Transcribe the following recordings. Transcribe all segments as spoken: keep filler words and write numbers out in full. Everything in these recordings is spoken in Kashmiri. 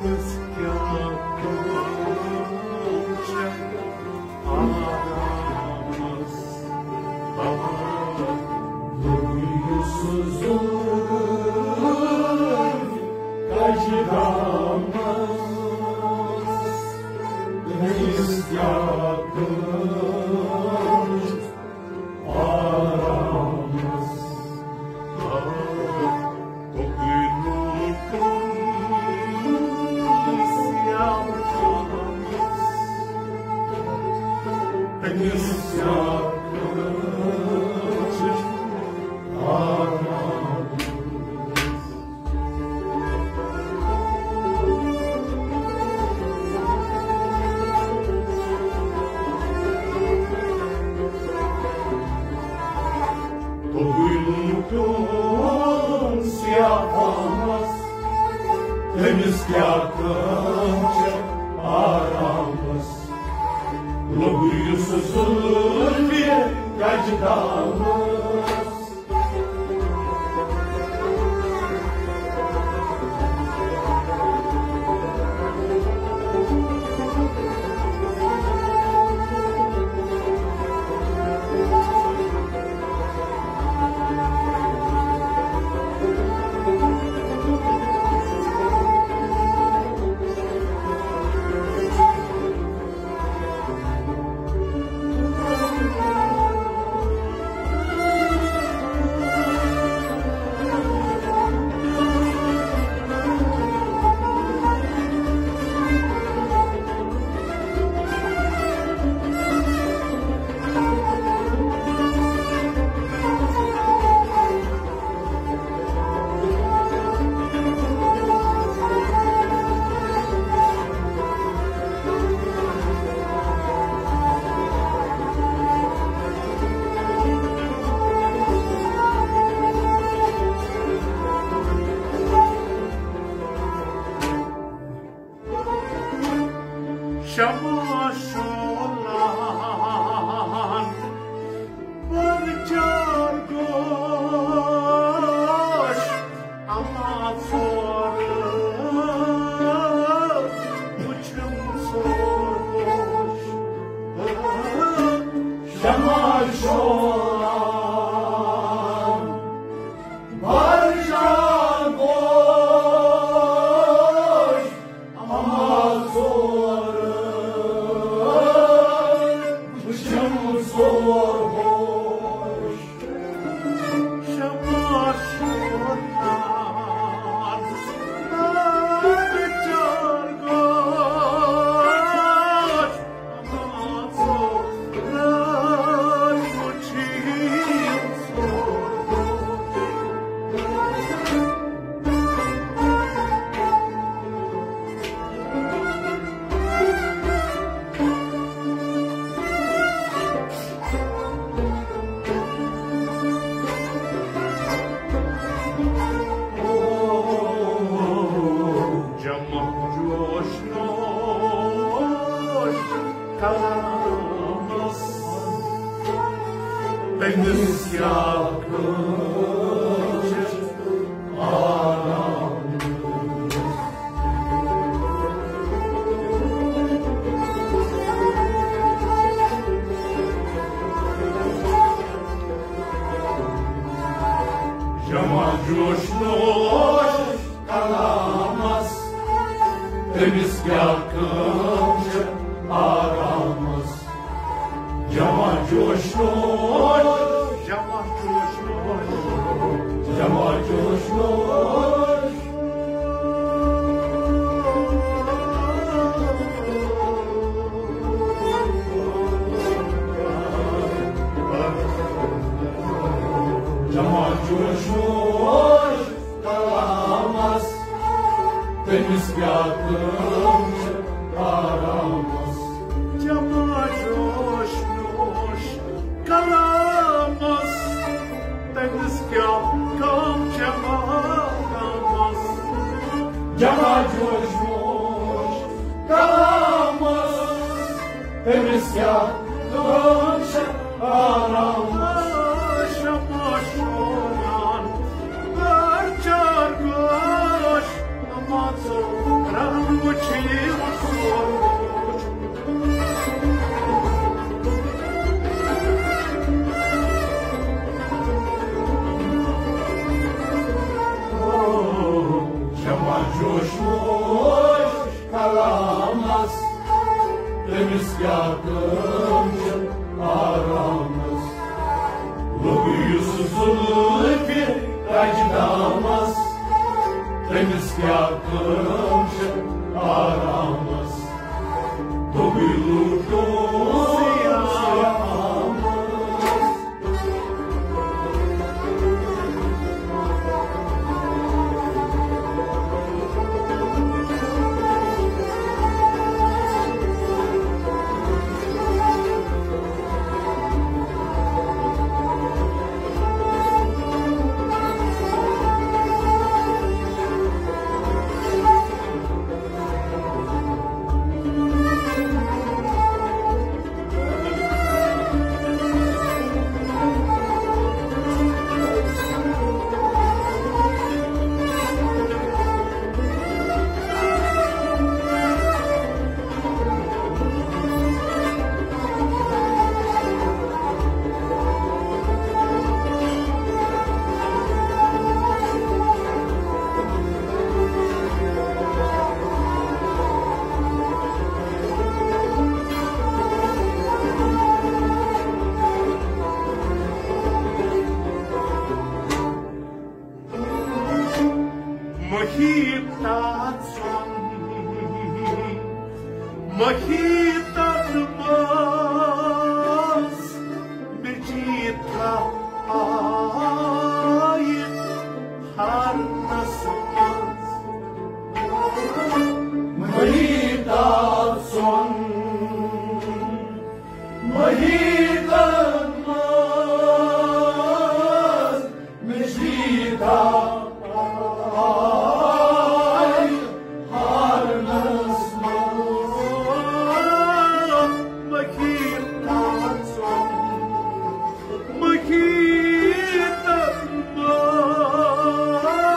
کیٛاہ کٲم چھےٚ آرامس؟ آ، یُس زُلفِ کجہِ دامس، تٔمِس کیٛاہ کٲم آرامس۔ آ، توٚگُے نہٕ کٲنٛسہِ آرامس۔ تٔمِس کیٛاہ کٲم چھِ آرامس۔ توٚگُے نہٕ پیوٚن سیاہ پانس، تٔمِس کیٛاہ کٲم چھےٚ آرامس۔ لوٚگُے یُس زُلفِ کجہِ دامس۔ شمع شولان پرچار گوش، اما ژور وچھم سوش۔ شمع شولان پرچار گوش، اما ژور وچھم سور ہوش۔ شمع شولان پرچار گوش، اما ژور وچھم سور ہوش۔ جمع جوش نوش کلامس، تٔمِس کیٛاہ کٲم چھِ آرام۔ جمع جوش نوش کلامس، تٔمِس کیٛاہ کٲم چھِ آرامس۔ جمع جوش نوش، جمع جوش نوش، جمع جوش نوش۔ جمع جوش نوش کلامس، تٔمِس کیٛاہ کٲم چھِ آرامس۔ جمع جوش نوش کلامس، تٔمِس کیٛاہ کٲم چھِ آرامس۔ جمع جوش نوش کلامس، تٔمِس کیٛاہ کٲم چھِ آرامس۔ شمع شولان پرچار گوش، اما ژور رنگ وُچھِو سون۔ شمع جوش ووش کلامس، تٔمِس کیٛاہ کٲم چھِ آرامس؟ لوٚگ یُس زُلفہِ کجہِ دامس، تٔمِس کیٛاہ کٲم چھِ آرامس؟ دوٚپُے لوٗٹو سیاہس۔ مہی تاژن، مہی تن منٛز، مےٚ چھی تھپھ آیہِ ہرنس منٛز۔ مہی تاژن، مہی تن منٛز، مشیتا آی ہارنس منٛز۔ مہیتا سۄن، مہیتا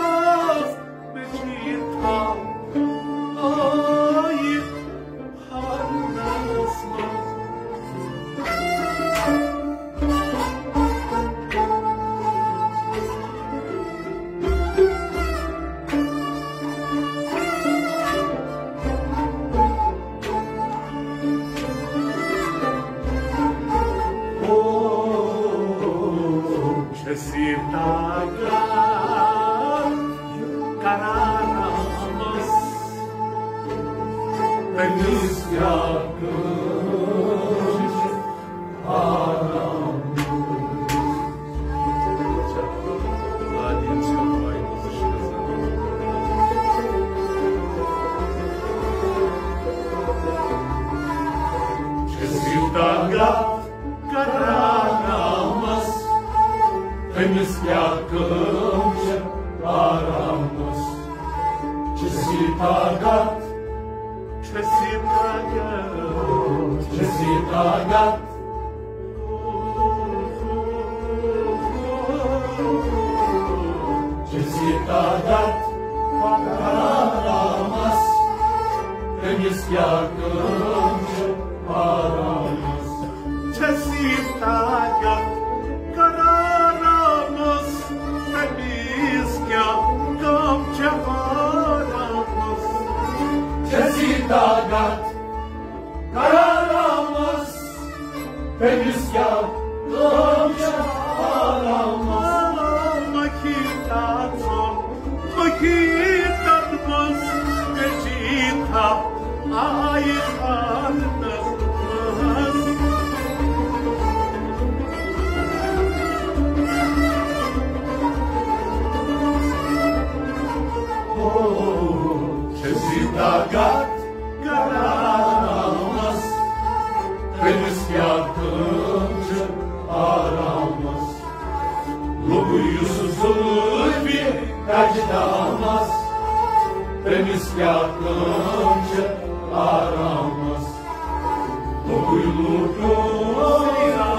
منٛز، مشیتا آی ہارنس منٛز۔ چھِ سیٖتا کرارامس، تٔمِس کیٛاہ کٲم چھِ آرام۔ چھِ سیٖتا کرارامس، تٔمِس کیٛاہ کٲم چھِ آرامس؟ چھِ سیٖتا گت، چھِ سیٖتا گت، چھِ سیٖتا گت، چھِ سیٖتا گت کرارامس، تٔمِس کیٛاہ کٲم چھِ آرامس؟ چھِ سیٖتا گت کرارامس، تٔمِس کیٛاہ کٲم چھِ آرامس؟ چھِ سیٖتا گت کرارامس، تٔمِس کیٛاہ کٲم چھِ آرامس؟ مکھی تاژن، مکھی تن منٛز، مےٚ چھِ ییٖژاہ آیہِ ہارنس منٛز۔ او، چھِ سیٖتا گت کرارامس، تٔمِس کیٛاہ کٲم چھِ آرامس؟ لوٚگ یُس زُلفہِ کجہِ دامس، تٔمِس کیٛاہ کٲم چھِ آرامس؟ لوٚگُے لوٗٹُن سیاہس۔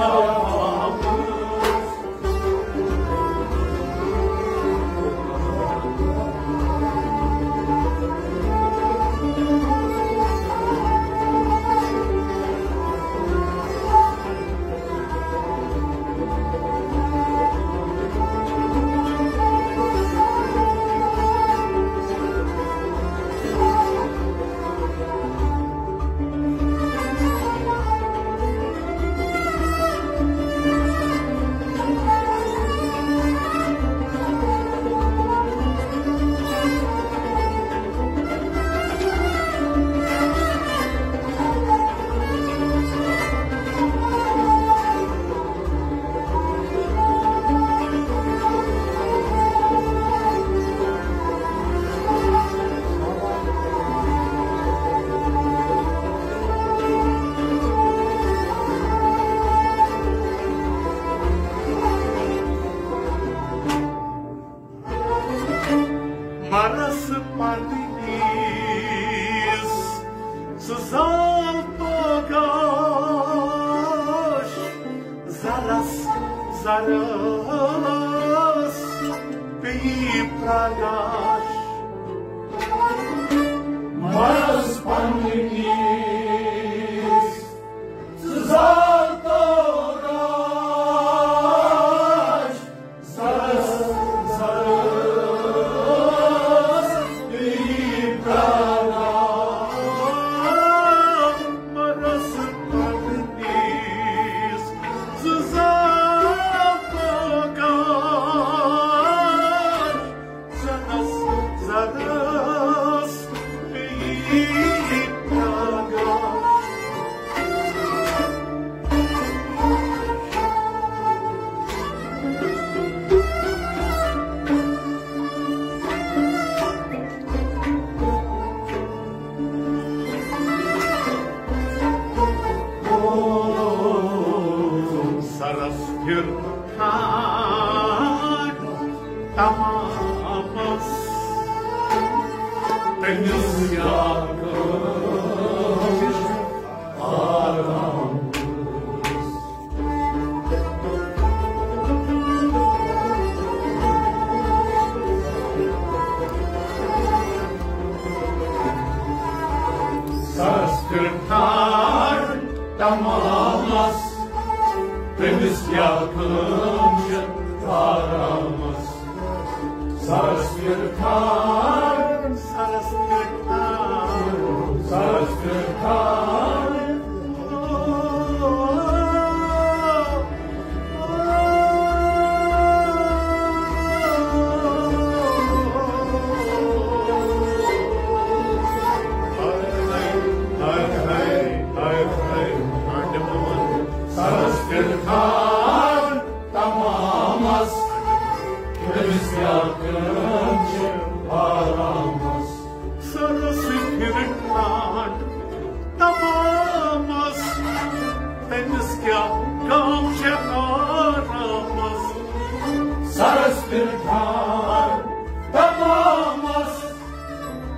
تمامس تٔمِس کیٛاہ کٲم آرام۔ سرس پٮ۪ٹھ ٹھار تمامس، تٔمِس کیٛاہ کٲم چھِ آرامس۔ سرس پٮ۪ٹھ ٹھار، سرس پٮ۪ٹھ ٹھار، سرس پٮ۪ٹھ ٹھار۔ سرس پٮ۪ٹھ ٹھار تمامس، تٔمِس کیٛاہ کٲم چھِ آرامس۔ سرس پٮ۪ٹھ ٹھار تمامس، تٔمِس کیٛاہ کٲم چھِ آرامس۔ سرس پٮ۪ٹھ ٹھار تمامس،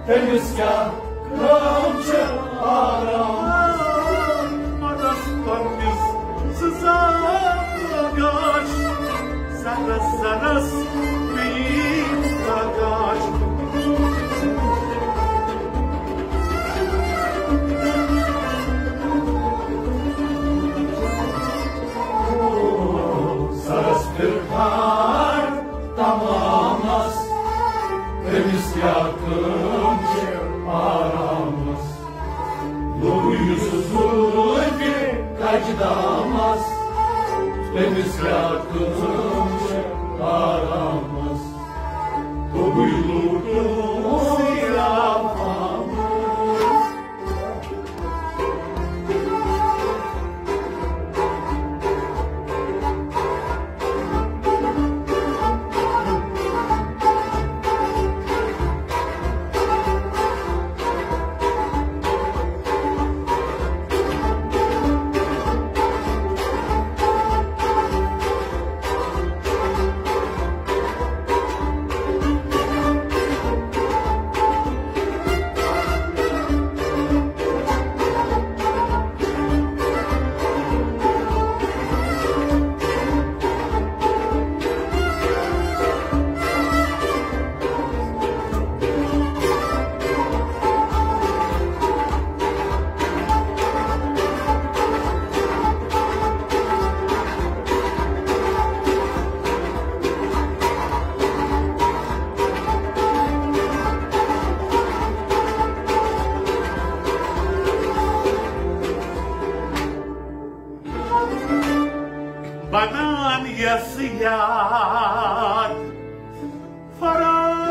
تٔمِس کیٛاہ کٲم چھِ آرام۔ مرس پننِس سزا گاش، زرس زرس بیٖٹھ گاش۔ سرس پٮ۪ٹھ ٹھار تمامس، تٔمِس کیٛاہ کٲم چھِ آرامس۔ لوٚگ یُس زُلفِ کجدامس، تٔمِس کیٛاہ کٲم چھِ آرامس۔ لوٚگُے لوٚگ سیراب آمس۔ بنان یس یاد فراموش،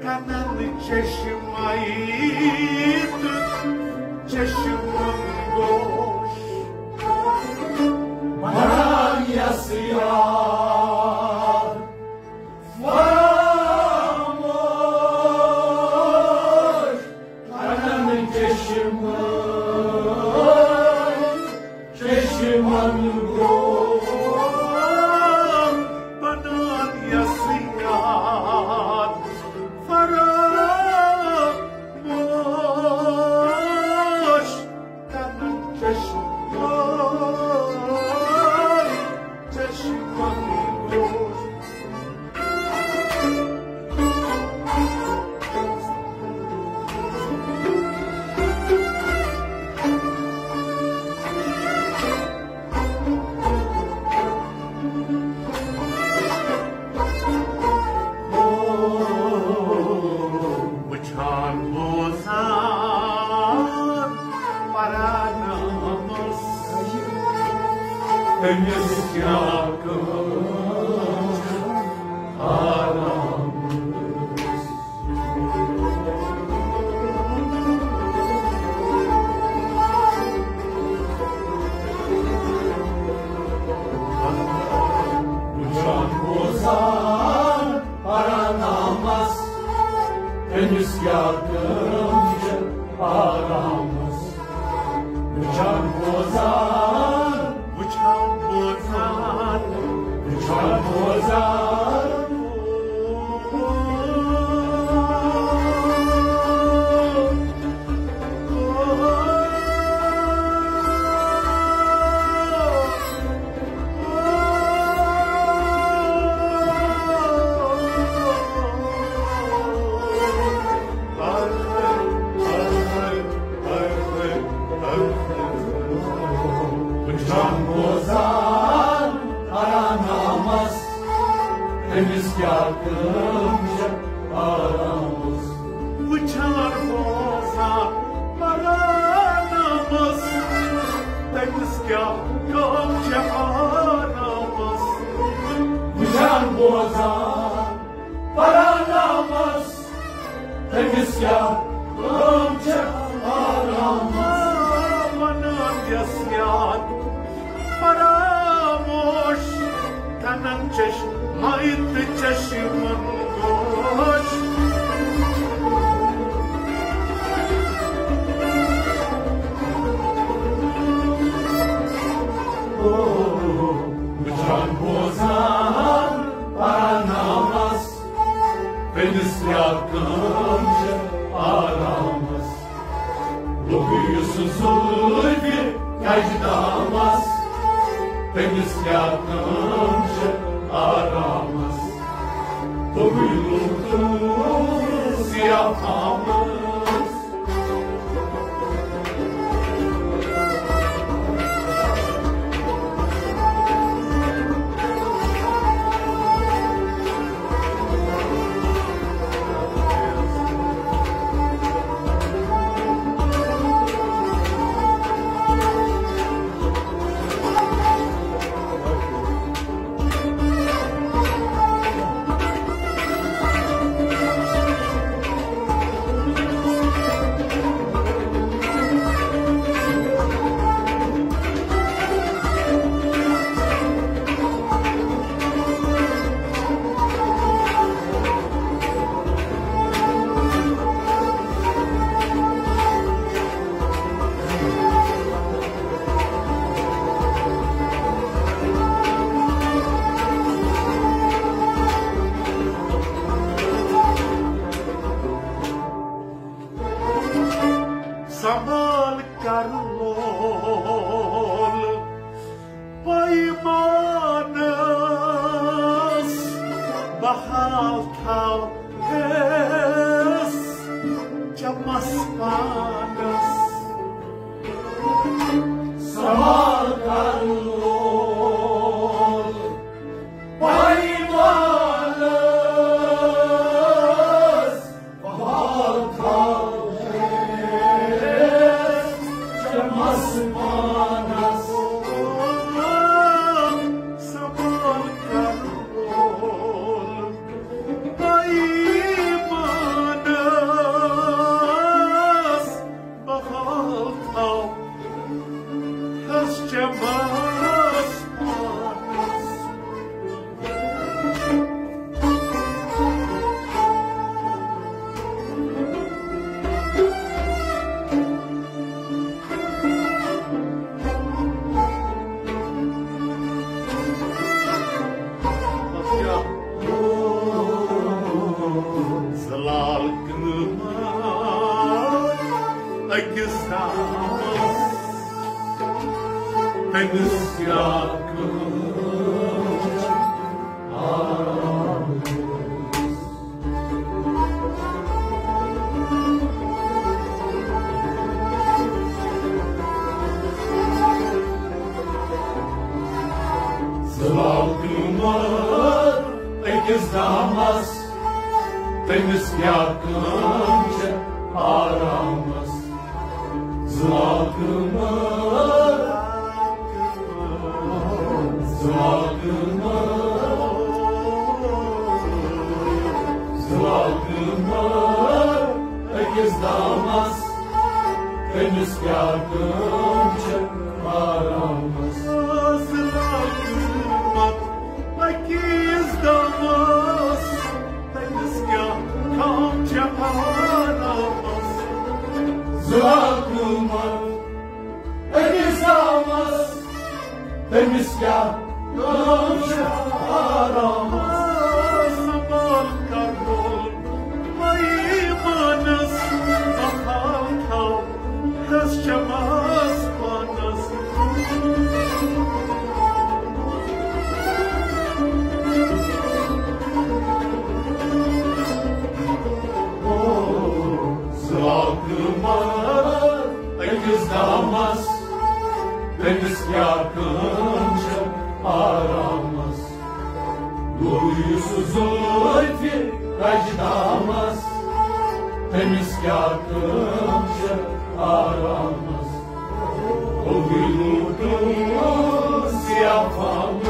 کنن چشمے تہٕ چشمن گوش۔ بنان یس یاد فراموش، کنن چشمن، چشمن گوش۔ بنان یس یاد فراموش، کنن چشمن، چشمن گوش۔ وٕچھان بوزان پران آمُت۔ تٔمِس کیٛاہ کٲم آرام۔ وٕچھان بوزان پران آمس، تٔمِس کیٛاہ کٲم چھِ آرامس۔ وٕچھان بوزان وٕچھان بوزان پران نامس، تٔمِس کیٛاہ کٲم چھےٚ آرامس؟ وٕچھان بوزان پران نامس، تٔمِس کیٛاہ کٲم چھےٚ آرامس؟ وٕچھان بوزان پران نامس، تٔمِس کیٛاہ کٲم چھےٚ آرامس؟ ونان یس یاد فراموش، کنن چشمے تہٕ چشمن گوش۔ وٕچھان بوزان پران نامس، تٔمِس کیٛاہ کٲم چھےٚ آرامس؟ لوٚگ یُس زُلفہِ کجہِ دامس، تٔمِس کیٛاہ کٲم چھےٚ آرامس؟ لوٚگُے لوٚگ سیاہ فامس۔ سنبھال کر لول پیمانس، بحال تھاو حس چمس پانس۔ سنبھال کر لول پیمانس، بحال تھاو حس چمس پانس۔ سنبھال کر لول پیمانس، بحال تھاو حس چمس پانس۔ زلال قۭمتھ أکِس دامس، تٔمِس کیٛاہ کٲم چھِ آرام؟ زلال قۭمتھ أکِس دامس، تٔمِس کیٛاہ کٲم چھےٚ آرامس؟ زلال قۭمتھ، زلال قۭمتھ، زلال قۭمتھ أکِس دامس، تٔمِس کیٛاہ کٲم چھےٚ آرامس؟ زلال قۭمتھ أکِس دامس، تٔمِس کیٛاہ کٲم چھےٚ آرامس؟ زلال قۭمتھ أکِس دامس، تٔمِس کیٛاہ آرام سنبھال کر بول، مے مانس بحال تھاو، پرٛس چمس پانس۔ زاکہٕ مار أکِس دامس، تٔمِس کیٛاہ کٲم چھِ آرامس؟ گوٚو یُس زُلفہِ کجہِ دامس، تٔمِس کیٛاہ کٲم چھِ آرامس؟ گوٚو لوٗٹُن سیاہ پھانس۔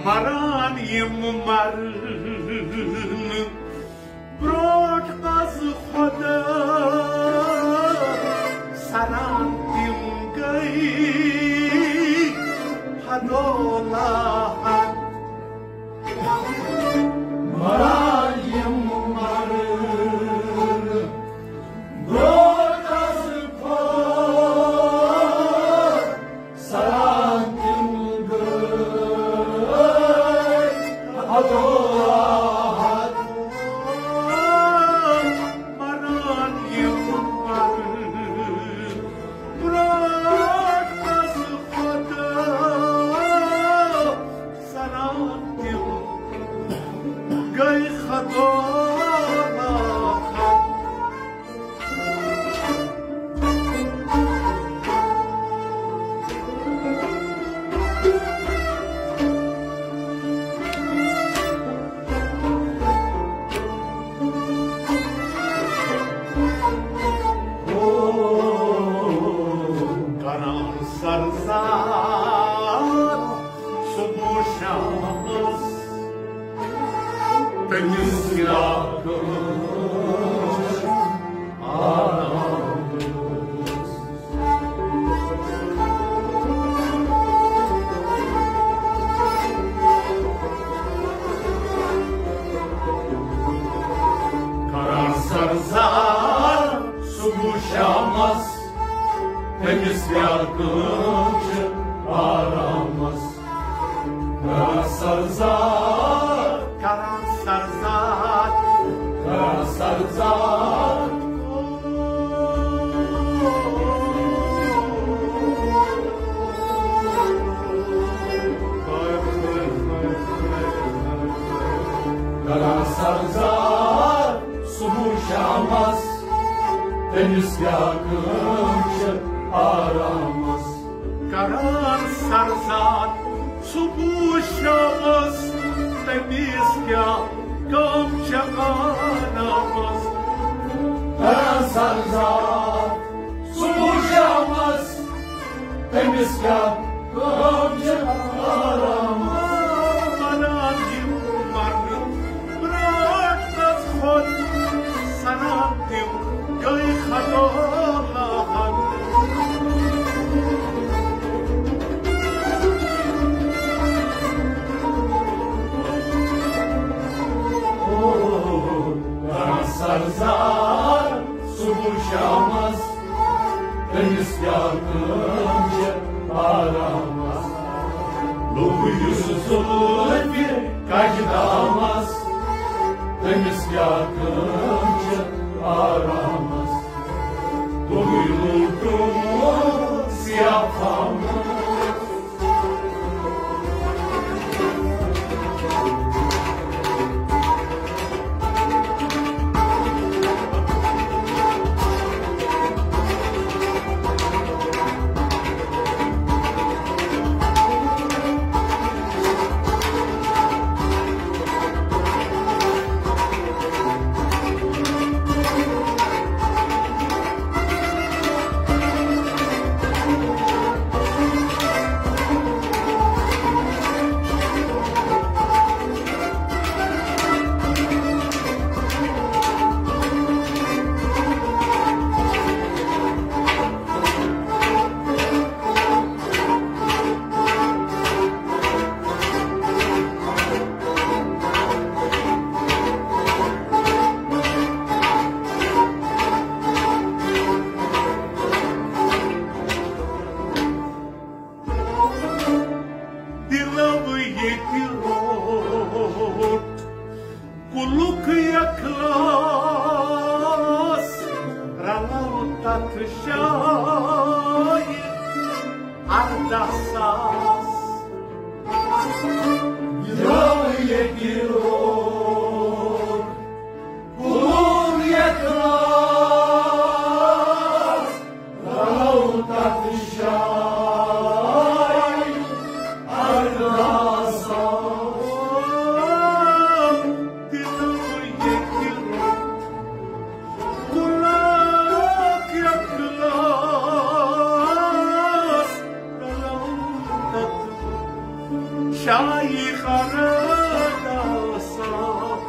مران یِم مرنہٕ برٛونٛٹھ پز خۄدا، سران تِم گٔے خدولاحت۔ مران یِم مرنہٕ برٛونٛٹھ پز خۄدا، سران تِم گٔے خدولاحت۔ مران یِم مرنہٕ برٛونٛٹھ پز خۄدا، سران تِم گٔے خدولاحت۔ کران سرزاد صبح شامس، تٔمِس کیٛاہ کٲم آرام۔ کران سرزاد صبح شامس، تٔمِس کیٛاہ کٲم چھِ آرامس۔ کران سرزاد، کران سرزاد، کران سرزاد۔ کران سرزاد صبح شامس، تٔمِس کیٛاہ کٲم چھِ آرامس۔ کران سرزاد صبح شامس، تٔمِس کیٛاہ کٲم چھِ آرامس۔ کران سرزاد صبح شامس، تٔمِس کیٛاہ کٲم چھِ آرامس۔ کران یِم مرنہٕ برٛونٛٹھ پز خۄد، سران تِم گٔے خدولاحت۔ کران سرزاد صبح شامس، تٔمِس کیٛاہ کٲم چھِ آرامس؟ لوٚگ یُس زُلفہِ کجہِ دامس، تٔمِس کیٛاہ کٲم چھِ آرامس؟ گوٚوُے لوٗٹُن دِلو ییٚتہِ روٚٹ کُلُک یَکھلاس، رَلو تَتھ شایہِ اَرداہ ساس۔ دِلو ییٚتہِ روٚٹ کُلُک یَکھلاس، رَلو تَتھ شایہِ اَرداہ ساس۔ دِلو ییٚتہِ روٚٹ کُلُک یَکھلاس، رَلو تَتھ شایہِ اَرداہ ساس۔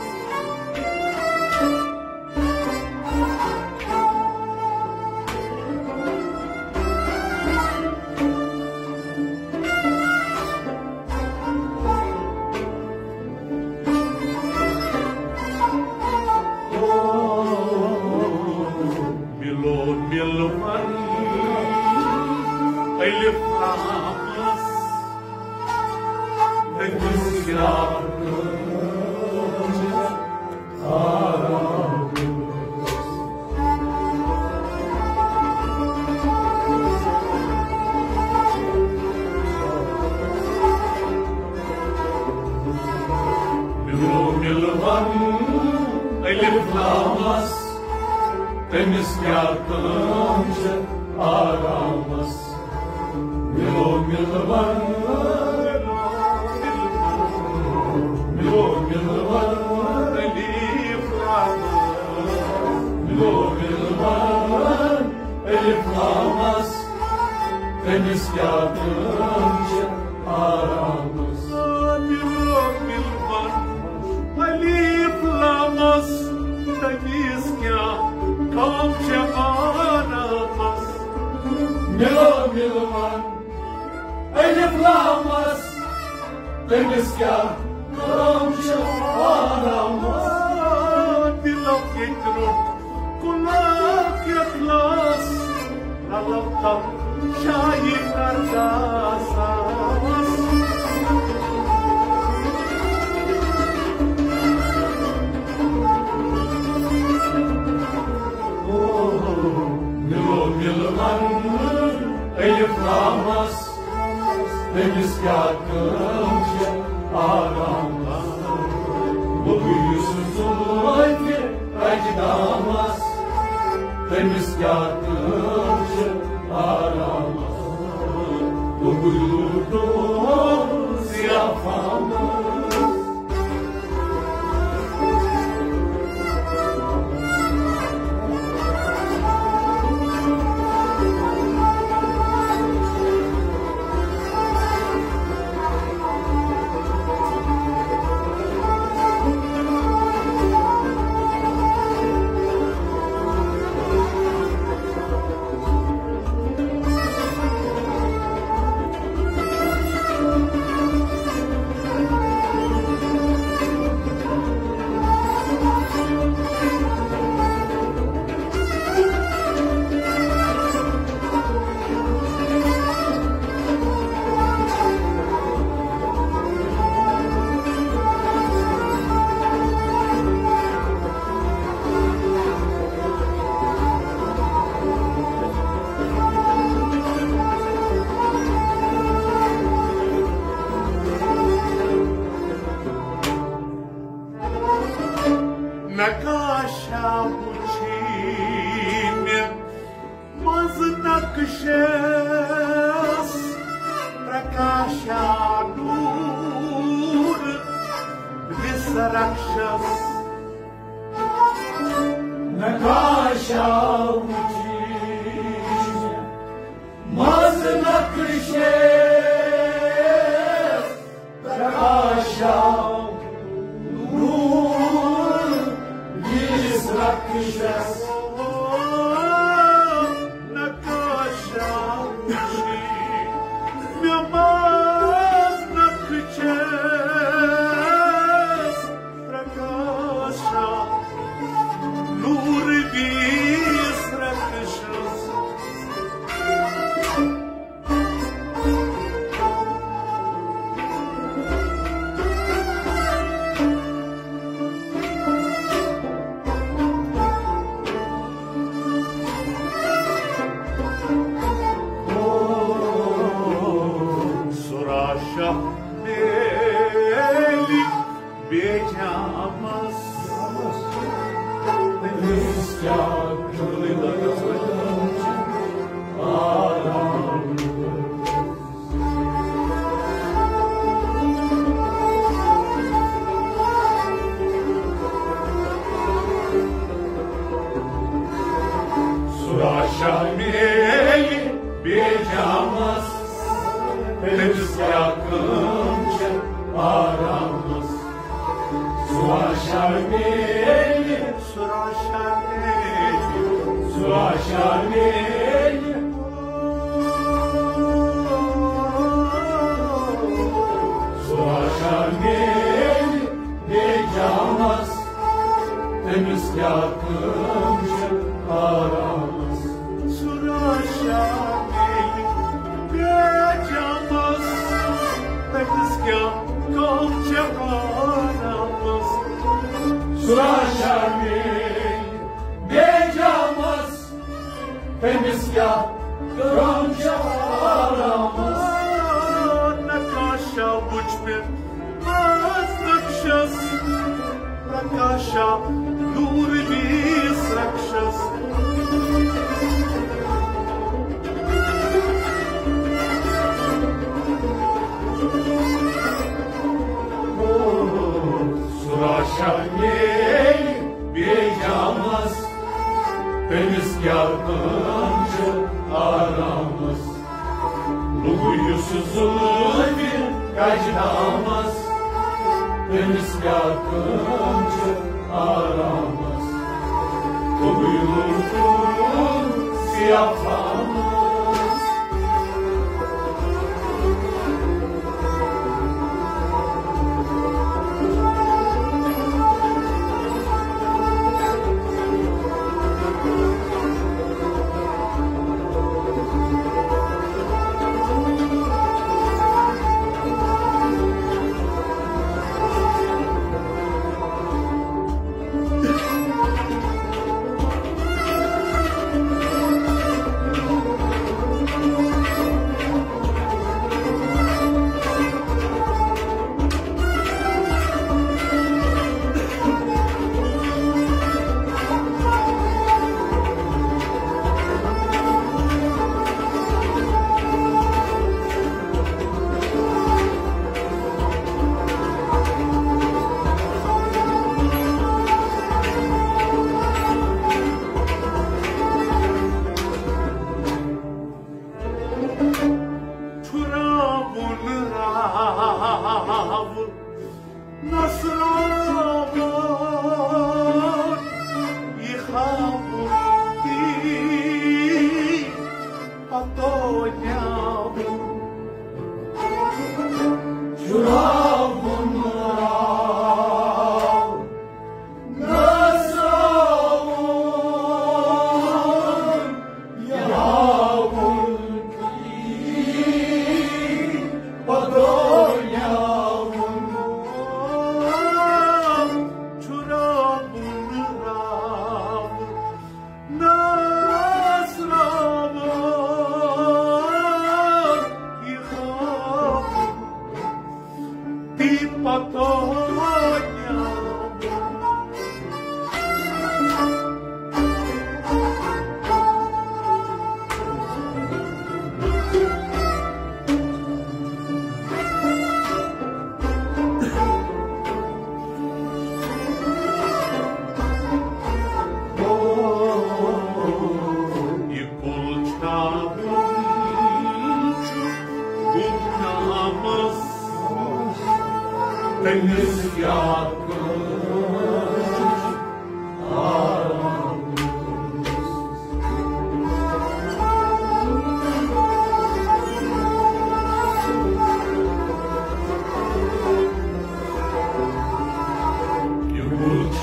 مِلو مِلوَن الف لامَس، تٔمِس کیٛاہ آرام۔ مِلو مِلوَن الف لامَس، تٔمِس کیٛاہ کٲم چھِ آرامَس۔ مِلو مِلوَن، مِلو مِلوَن الف لامَس، مِلو مِلوَن الف لامَس، تٔمِس کیٛاہ کٲم چھِ آرامَس۔ مِلو مِلوَن الف لامَس، تٔمِس کیٛاہ کٲم چھِ آرامَس۔ مِلو مِلوَن الف لامَس، تٔمِس کیٛاہ کٲم چھِ آرامَس۔ دِلو ییٚتہِ روٚٹ کُلُک یَکھلاس، رَلو تَتھ شایہِ اَرداہ ساس۔ مِلو مِلوَن الف لامَس، تٔمِس کیٛاہ کٲم چھِ آرامَس۔ بہٕ یُس ژوٗنٛٹھۍ اَتہِ دامَس، تٔمِس کیٛاہ کٲم چھِ آرامَس۔ بہٕ لوٗٹو ضیافامَس۔ پرکاشا وُچھی مےٚ منٛز نقشس، پرکاشا نور وِس رکشس۔ نقاشا وُچھی مےٚ منٛز نقشس، پرکاشا نور وِس رکشس۔ نقاشا وُچھی مےٚ منٛز نقشس، پرکاشا نور وِس رکشس۔ سُراشا میلی بیجامس، تٔمِس کیٛاہ کٔر آرام۔ سُراشا میلی بیجامس، تٔمِس کیٛاہ کٲم چھِ آرامس۔ سُراشا میلی، سُراشا میلی، سُراشا میلی، سُراشا میلی بیجامس، تٔمِس کیٛاہ کٲم چھِ آرامس۔ سُراشا میلی بیجامس، تٔمِس کیٛاہ کٲم چھِ آرامس۔ سُراشا میلی بیجامس، تٔمِس کیٛاہ کٲم چھِ آرامس۔ نقاشا وُچھ مےٚ منٛز نقشس، پرکاشا نور وِس رکشس۔ سُراشا میلی بیجامس، تٔمِس کیٛاہ کٲم چھِ آرامس۔ لوٚگ یُس زُلفہِ کجہِ دامس، تٔمِس کیٛاہ کٲم چھِ آرامس۔ لوٚگُے لوٚگ سیاہ فامس۔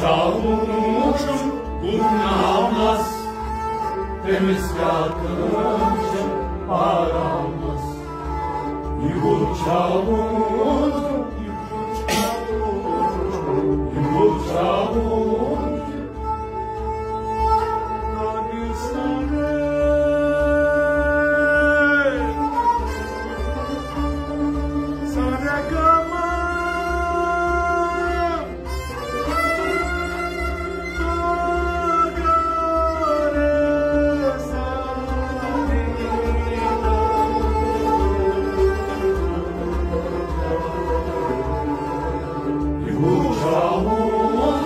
چاوُن چھُ گُمنامس، تٔمِس کیٛاہ کٲم چھِ آرامس؟ یہِ گُل چاوُن، یہِ گُل چاوُن، یہِ گُل چاوُن۔ یہِ گُل چاوُن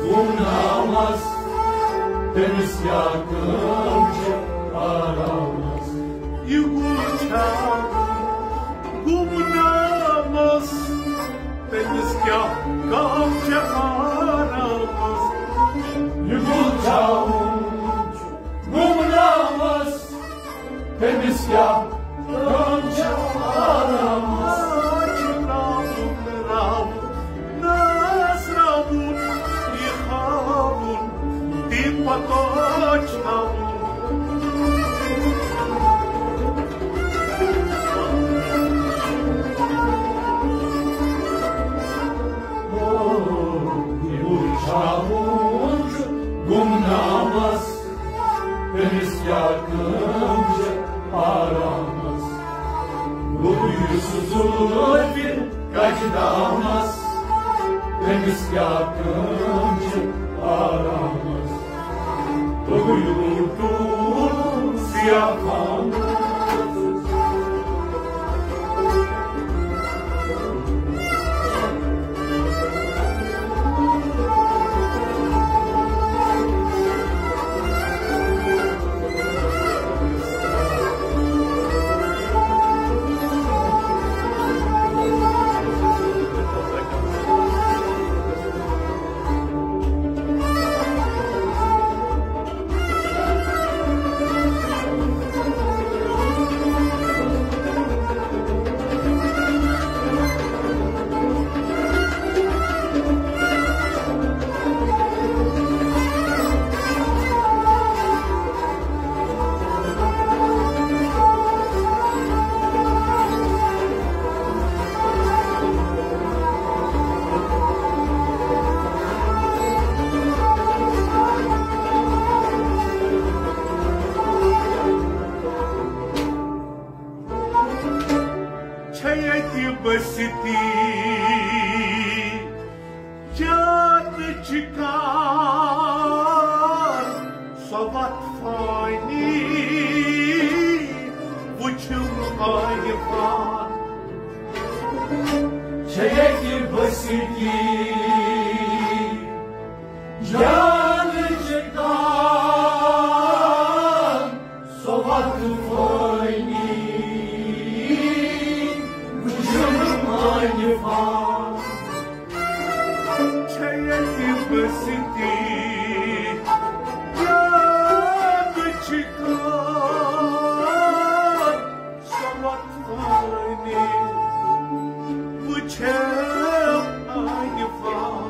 گُمنامس، تٔمِس کیٛاہ کٲم چھِ آرامس؟ یہِ گُل چاوُن گُمنامس، تٔمِس کیٛاہ کٲم چھِ آرامس؟ یہِ گُل چاوُن گُمنامس، تٔمِس کیٛاہ کٲم چھِ آرامس؟ چھُ راوُن، راوُن، ناز راوُن، یہِ ہاوُن، تہِ پتہ چھاوُن۔ گُمنامس، تٔمِس کیٛاہ کٲم چھِ آرامس؟ گوٚو یُس زُلفہِ کجہِ دامس، تٔمِس کیٛاہ کٲم چھِ آرامس؟ گوٚو یہِ ٹوٗر سیاہ خانہٕ۔ چھے ییٚتہِ بستی جانٕچ کار، سۄ وتھ فانی وٕچھِو عارفان۔ چھے ییٚتہِ بستی جانٕچ کار، سۄ وتھ فانی وٕچھِو عارفان۔ چھے ییٚتہِ بستی جانٕچ کار، سۄ وتھ فانی وٕچھِو عارفان۔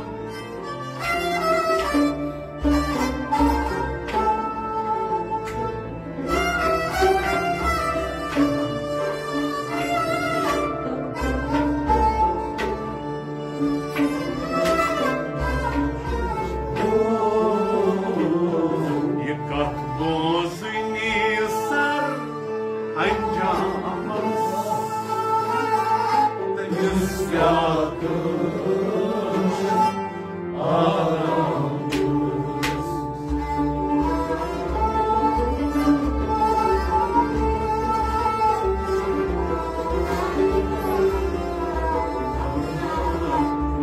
یہِ کتھ بوزٕنۍ سر انجامس، تٔمِس کیٛاہ کٲم چھِ آرامس؟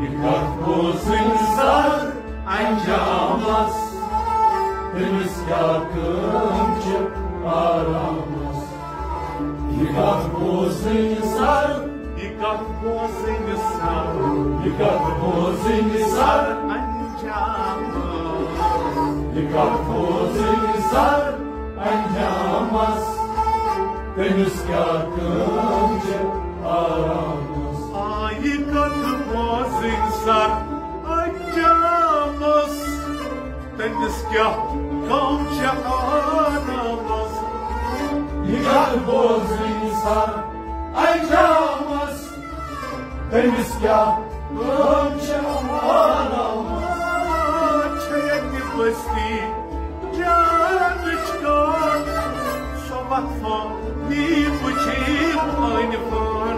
یہِ کتھ بوزٕنۍ سر انجامس، تٔمِس کیٛاہ کٲم چھِ آرامس؟ یہِ کتھ بوزٕنۍ سر، یہِ کتھ بوزٕنۍ سر، یہِ کتھ بوزٕنۍ سر انجامس، یہِ کتھ بوزٕنۍ سر انجامس، تٔمِس کیٛاہ کٲم چھِ آرامس؟ آ، یہِ کتھ بوزٕنۍ سر انجامس۔ کیٛاہ کٲم چھےٚ آرامس؟ یہِ کتھ بوزٕنۍ سر انجامس، تٔمِس کیٛاہ کٲم چھےٚ آرامس؟ چھےٚ ییٚتہِ بستی جانٕچ کتھ، سۄ وتھا نی وٕچھِو أنۍ پان۔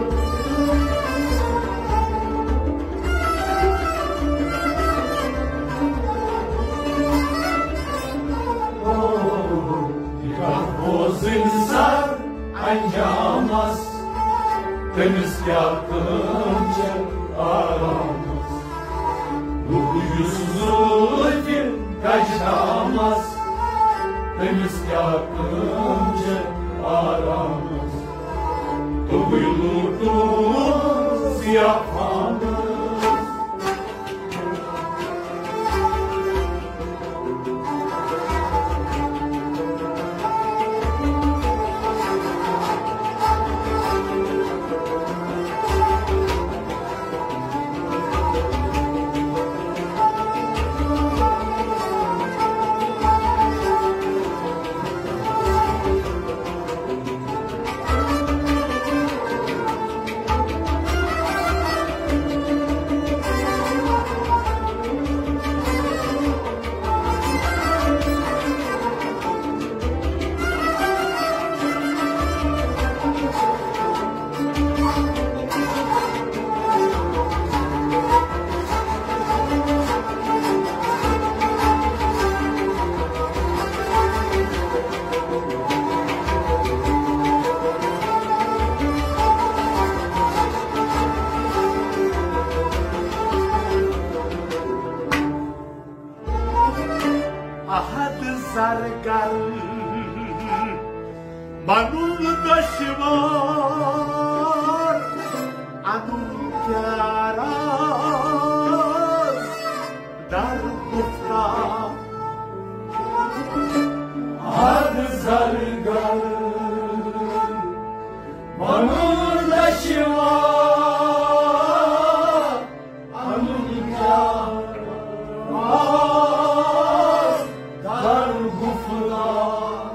یہِ کتھ بوزٕنۍ سر انجامس، تٔمِس کیٛاہ کٲم چھےٚ آرامس؟ لوٚگ یُس زٲوِتھ کجرامس، تٔمِس کیٛاہ کٲم چھےٚ آرامس؟ توٚبٕے لوٚٹُن سیاہ فامس۔ احد زرگر بنُن دشوار، انُن کیٛاہ راز در گفتار۔ احد زرگر بنُن دشوار، انُن کیٛاہ راز در گفتار۔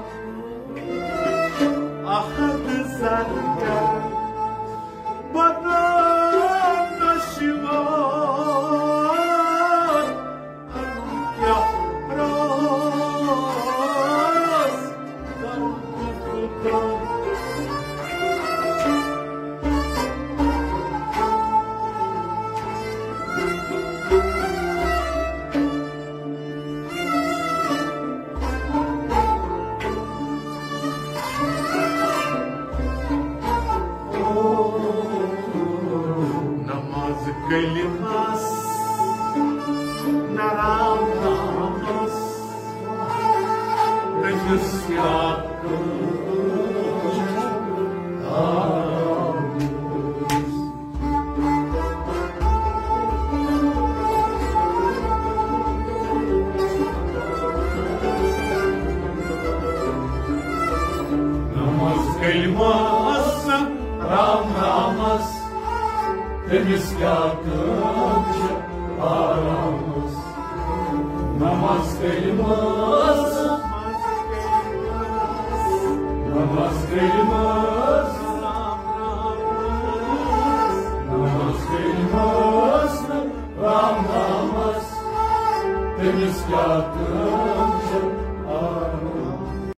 احد زرگر بنُن دشوار، انُن کیٛاہ راز در گفتار۔ نماز کلمس نرام نامس، تٔمِس کیٛاہ کٲم آرام۔ نماز کلمس رام رامس، تٔمِس کیٛاہ کٲم چھِ آرامس؟ نماز کلمس، نماز کلمس، نماز کلمس رام رامس، تٔمِس کیٛاہ کٲم چھِ